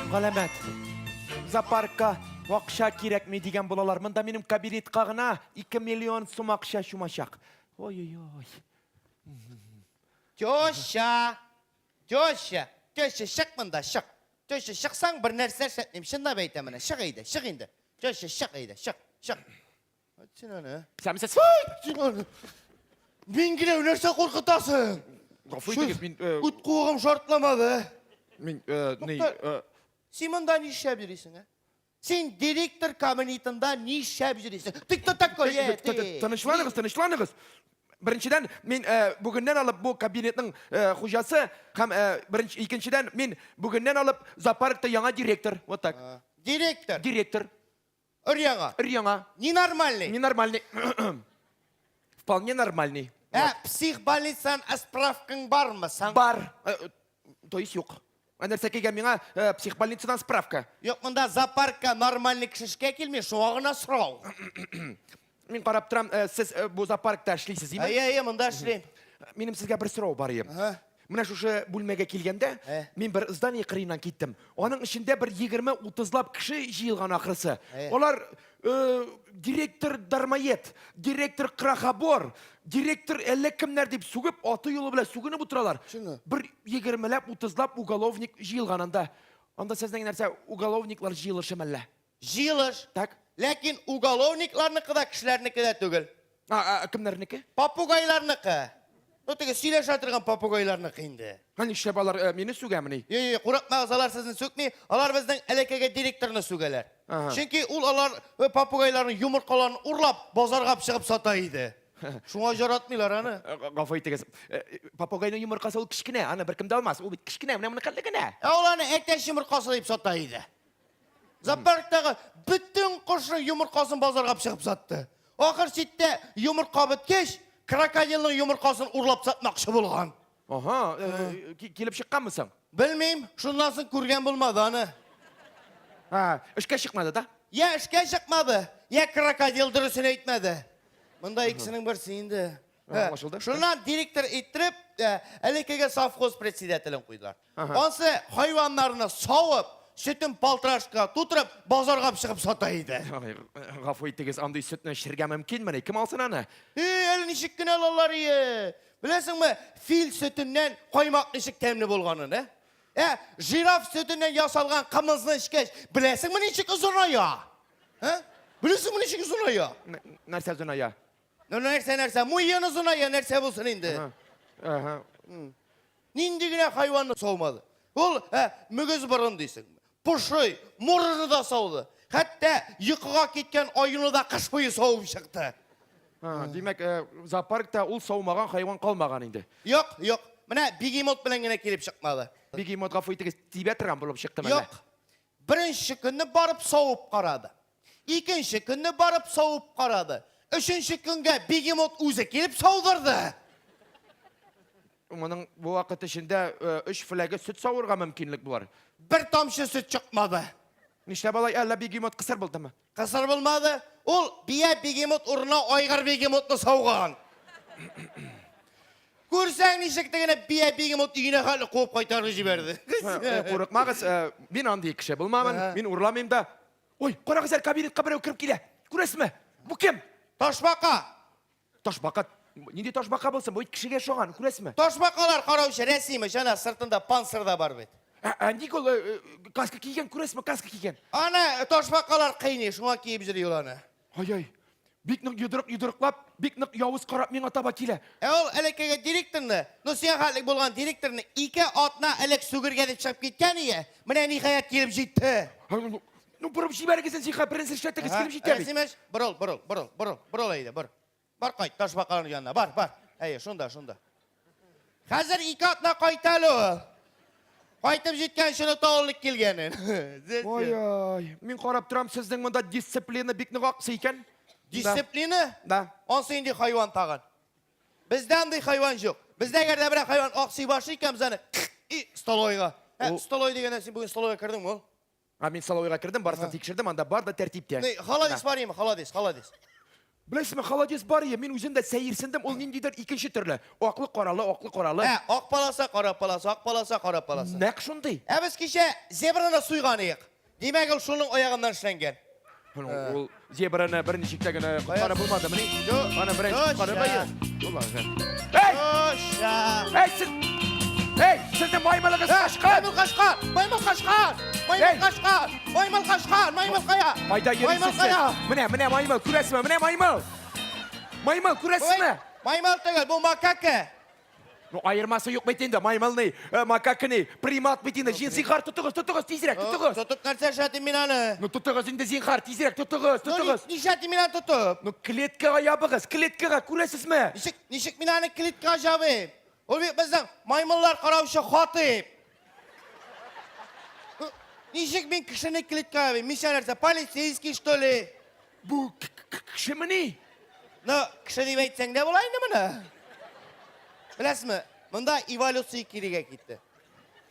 Галәмәт. Зоопаркка акча кирәкми дигән булалар. Монда минем кабинетка гына 2 миллион сум акча чумачак. Ой-ой-ой. Теща! Теща! Теща, чык монда, чык. Теща, чыксаң бер нәрсә эшләтмим. Чынлап әйтәм менә. Чык әйдә, чык инде. Теща, чык әйдә, чык, чык. Син аны. Сәмсез. Син аны. Мин генә нәрсә куркытасың? Гафу итегез, мин Үт куыгым шартламады. Мин ни Син монда нишләп йөрисең, ә? Син директор кабинетында нишләп йөрисең? Ты кто такой, э, ты? Тынычланыгыз, тынычланыгыз. Беренчедән, мин бүгеннән алып бу кабинетның хуҗасы һәм беренче, икенчедән, мин бүгеннән алып зоопаркта яңа директор. Вот так. Директор. Директор. Өр-яңа. Өр-яңа. Ненормальный. Ненормальный. Вполне нормальный. Ә, психбольницадан справкаң бармы соң? Бар. То есть юк. Ә нәрсә килгән миңа психбольницадан справка? Юк, монда зоопаркка нормальный кеше эшкә килми, шуңа гына сорау. Мин карап торам, сез бу зоопаркта эшлисез, димме? Әйе, әйе, монда эшлим. Минем сезгә бер сорау бар иде. Менә шушы бүлмәгә килгәндә, мин бер здание кырыеннан киттем. Аның эчендә бер 20-30лап кеше җыелган ахрысы. Алар директор дармоед, директор крахобор, директор әллә кемнәр дип сүгеп, аты юлы белән сүгенеп утыралар. Бер 20ләп, 30лап уголовник җыелган анда. Анда сезнең нәрсә, уголовниклар җыелышы мәллә? Җыелыш. Так. Ләкин уголовникларныкы да кешеләрнеке дә түгел. А, кемнәрнеке? Попугайларныкы. Ну, теге сөйләшә торган попугайларныкы инде. Ә нишләп алар мине сүгәмени? Юк, юк, курыкмагыз, алар сезне сүкми, алар безнең элеккеге директорны сүгәләр. Чөнки ул алар попугайларның йомыркаларын урлап, базарга чыгып сата иде. Шуңа яратмыйлар аны. Гафу итегез. Попугайның йомыркасы ул кечкенә, аны беркем дә алмас. Ул бит кечкенә, менә моны хәтле генә. Ә ул аны әтәч йомыркасы дип сата иде. Зоопарктагы бөтен кошның йомыркасын базарга чыгып сатты. Ахыр чиктә йомырка беткәч, крокодилның йомыркасын урлап сатмакчы булган. Ага, килеп чыкканмы соң? Белмим, шуннан соң күргән булмады аны. А, эшкә чыкмады да? Я эшкә чыкмады, я крокодил дөресен әйтмәде. Монда икесенең берсе инде. Аңлашылды. Шуннан директор иттереп, элеккеге совхоз председателен куйдылар. Ансы хайваннарны савып, сөтен полторашкага тутырып, базарга чыгып сата иде. Гафу итегез, андый сөтне эчәргә мөмкинмени? Кем алсын аны? Э, әле ничек кенә алалар ие. Беләсеңме, фил сөтеннән каймак ничек тәмле булганын, ә? Ә, жираф сөтеннән ясалган кымызны эчкәч, беләсеңме ничек озыная? Ә? Беләсеңме ничек озыная? Нәрсә озыная? Ну, нәрсә, нәрсә? Муен озыная, нәрсә булсын инде? Ага. Нинди генә хайванны саумады. Ул ә, мөгез борын дисең. Пошый, мурыны да сауды. Хәтта йокыга киткән аюны да кыш буе савып чыкты. А, димәк, зоопаркта ул саумаган хайван калмаган инде. Юк, юк. Менә бегемот белән генә килеп чыкмады. Бегемот, гафу итегез, тибә торган булып чыкты мәллә? Юк. Беренче көнне барып савып карады. Икенче көнне барып савып карады. Өченче көнгә бегемот үзе килеп саудырды. Моның бу вакыт эчендә өч фләге сөт савырга мөмкинлек булар. Бер тамчы сөт чыкмады. Нишләп алай, әллә бегемот кысыр булдымы? Кысыр булмады. Ул бия бегемот урынына айгыр бегемотны сауган. Күрсәң, ничек тегене бия бегемот өенә хәтле куып кайтарып җибәрде. Курыкмагыз, мин андый кеше булмамын, мин урламыйм да. Ой, карагыз әле, кабинетка берәү кереп килә. Күрәсезме? Бу кем? Ташбака. Ташбака. Нинди ташбака булсын? Бу кешегә ошаган, күрәсезме? Ташбакалар караучы Рәсимыч, ана сыртында панцир да бар бит. Ә, ә ник ул каска кигән, күрәсезме, каска кигән? Аны ташбакалар кыйный, шуңа киеп йөри ул аны. Ай-ай. Бик нык йодрык йодрыклап, бик нык явыз карап миңа таба килә. Ә ул элеккеге директорны, ну сиңа хәтлек булган директорны ике атна элек сүгергә дип чыгып киткән ие. Менә ниһаять килеп җитте. Ну, борып җибәрегез инде, зинһар, беренче эшләтегез, килеп җитә бит. Рәсимеш, борыл, борыл, борыл, борыл, борыл әйдә, бор. Бар кайт, ташбакалар янына, бар, бар. Әйе, шунда, шунда. Хәзер ике атна кайта әле ул. Кайтып җиткәнче оныта ул ник килгәнен. Ой-ой, мин карап торам, сезнең монда дисциплина бик нык аксый икән. Дисциплина? Да. Ансы инде хайван тагын. Бездә андый хайван юк. Бездә әгәр дә берәр хайван аксый башлый икән, без аны и столовойга. Ә, столовой дигәндә син бүген столовойга кердеңме ул? А мин столовойга кердем, барысын тикшердем, анда бар да тәртиптә. Ни, холодец бар име, холодец, холодец. Беләсезме, холодец бар ие, мин үзем дә сәерсендем, ул ниндидер икенче төрле. Аклы каралы, аклы каралы. Ә, ак полоса, кара полоса, ак полоса, кара полоса. Нәкъ шундый. Ә без кичә зебраны суйган иек. Димәк, ул шуның аягыннан эшләнгән. Ул зебраны берничек тә генә коткарып булмады, мени? Аны беренче коткарып әйе. Эй! Эй, сез! Эй, сезнең маймылыгыз качкан! Маймыл качкан! Маймыл качкан! Маймыл качкан! Маймыл качкан! Маймыл кая? Кайда йөрисез сез? Менә, менә маймыл, күрәсезме? Менә маймыл! Маймыл, күрәсезме? Маймыл түгел, бу макака. Ну, аермасы юк бит инде, маймыл ни, макака ни, примат бит инде. Зинһар, тотыгыз, тотыгыз, тизрәк, тотыгыз. Тотып нәрсә эшләтим мин аны? Ну, тотыгыз инде, зинһар, тизрәк, тотыгыз, тотыгыз. Ну, нишләтим мин аны тотып? Ну, клеткага ябыгыз, клеткага, күрәсезме? Ничек, ничек мин аны клеткага җабыйм? Ул бит безнең маймыллар караучы Хатыйп. Ничек мин кешене клеткага ябыйм? Мин нәрсә, полицейский, что ли? Бу кешемени? Ну, кеше дип әйтсәң дә була инде моны. Беләсезме, монда эволюция кирегә китте.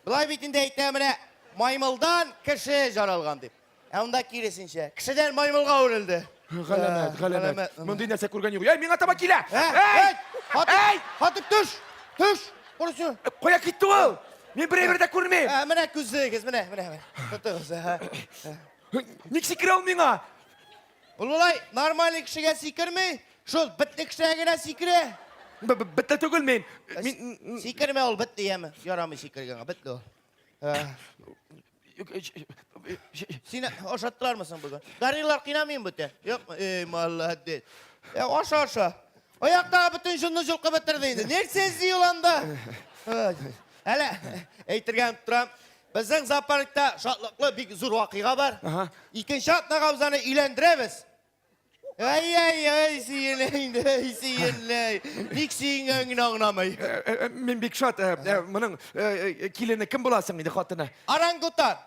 Болай бит инде әйтә менә маймылдан кеше жаралган дип. Ә монда киресенчә, кешедән маймылга әверелде. Галәмәт, галәмәт. Мондый нәрсә күргән юк. Әй, миңа таба килә. Әй! Әй! Хатып төш! Төш! Короче. Кая китте ул? Мин бер әйбер дә күрмим. Ә, менә күзлегез, менә, менә, менә. Тотыгыз. Ник сикерә ул миңа? Ул болай нормальный кешегә сикерми, шул бетле кешегә генә сикерә. Бетле түгел мин. Мин Сикермә ул бетле яме. Ярамый сикергәнгә, бетле ул. Сине ашаттылармы соң бүген? Гориллар кыйнамыйм бүтән. Юкмы? Эй, молодец. Э, аша, аша. Аяктагы бөтен җонны җолкып бетерде инде. Нәрсә эзли ул анда? Әле әйтергә онытып торам. Безнең зоопаркта шатлыклы бик зур вакыйга бар. Ага. Икенче атнага без аны өйләндерәбез. Ай, ай, ай, сөенә инде, ай, сөенә. Ник сөенгән генә аңламый. Э, э, э, мин бик шат. Моның килене кем буласың инде хатыны? Орангутан.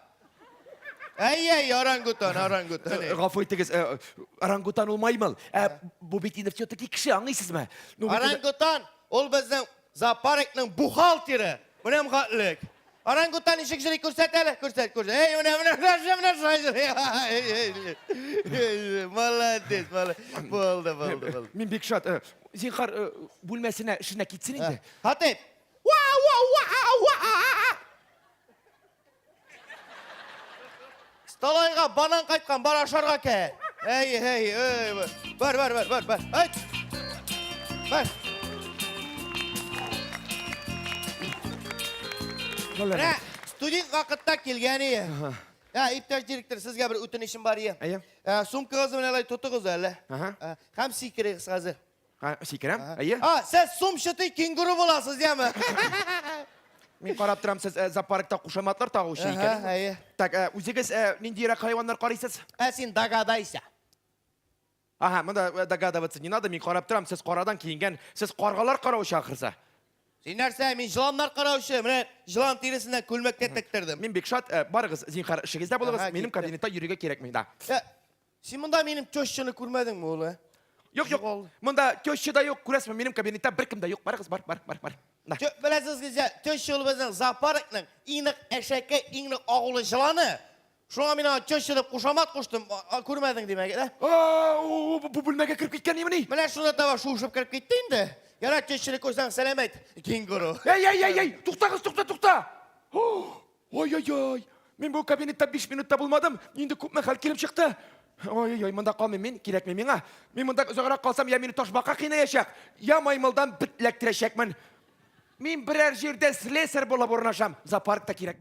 Әй, әй, орангутан, орангутан. Гафу итегез, орангутан ул маймыл. Ә бу бит инде все-таки кеше, аңлыйсызмы? Орангутан ул безнең зоопаркның бухгалтеры. Менә мхатлек. Орангутан ничек җыри күрсәт әле, күрсәт, күрсәт. Эй, менә, менә, менә, менә шулай җыри. Молодец, молодец. Булды, булды, булды. Мин бик шат. Зинһар, бүлмәсенә, эшенә китсен инде. Хатыйп. Ва, ва, ва, ва. Столайга банан кайткан, бар ашарга кел. Эй, эй, эй, бар, бар, бар, бар, бар. Айт. Бар. Менә студент вакытта килгән ие. Ә, иптәш директор, сезгә бер үтенечем бар ие. Әйе. Ә, сумкагызны менә алай тотыгыз әле. Ага. Ә, һәм сикерегез хәзер. Ә, сикерәм? Әйе. А, сез сумчатый кенгуру буласыз, яме? Мин карап торам, сез зоопаркта кушаматлар тагучы икән. Әйе. Так, үзегез ниндирәк хайваннар карыйсыз? Ә син догадайся. Ага, монда догадываться не надо, мин карап торам, сез карадан киенгән, сез каргалар караучы ахрысы. Син нәрсә, мин җыланнар караучы, менә җылан тиресеннән күлмәккә тектердем. Мин бик шат, барыгыз, зинһар, эшегездә булыгыз, минем кабинетта йөрергә кирәкми, да. Син монда минем тещаны күрмәдеңме ул, ә? Юк, юк. Монда теща да юк, күрәсезме, минем кабинетта беркем дә юк. Барыгыз, бар, бар, бар, бар. На. Беләсез, гүзәл, теща ул безнең зоопаркның иң нык әшәке, иң нык агулы җыланы. Шуңа мин аңа теща дип кушамат куштым. Күрмәдең димәк, ә? Бу бүлмәгә кереп киткән имени? Менә шунда таба шуышып кереп китте инде. Ярар, тещаны күрсәң, сәлам әйт, кенгуру. Әй, әй, әй, әй, туктагыз, тукта, тукта. Ой-ой-ой, мин бу кабинетта 5 минут та булмадым, инде күпме хәл килеп чыкты. Ой-ой-ой, монда калмыйм мин, кирәкми миңа. Мин монда озаграк калсам, я мине ташбака кыйнаячак, я маймылдан бет эләктерәчәкмен. Мин берәр җирдә слесарь булып урнашам, зоопаркта кирәкми.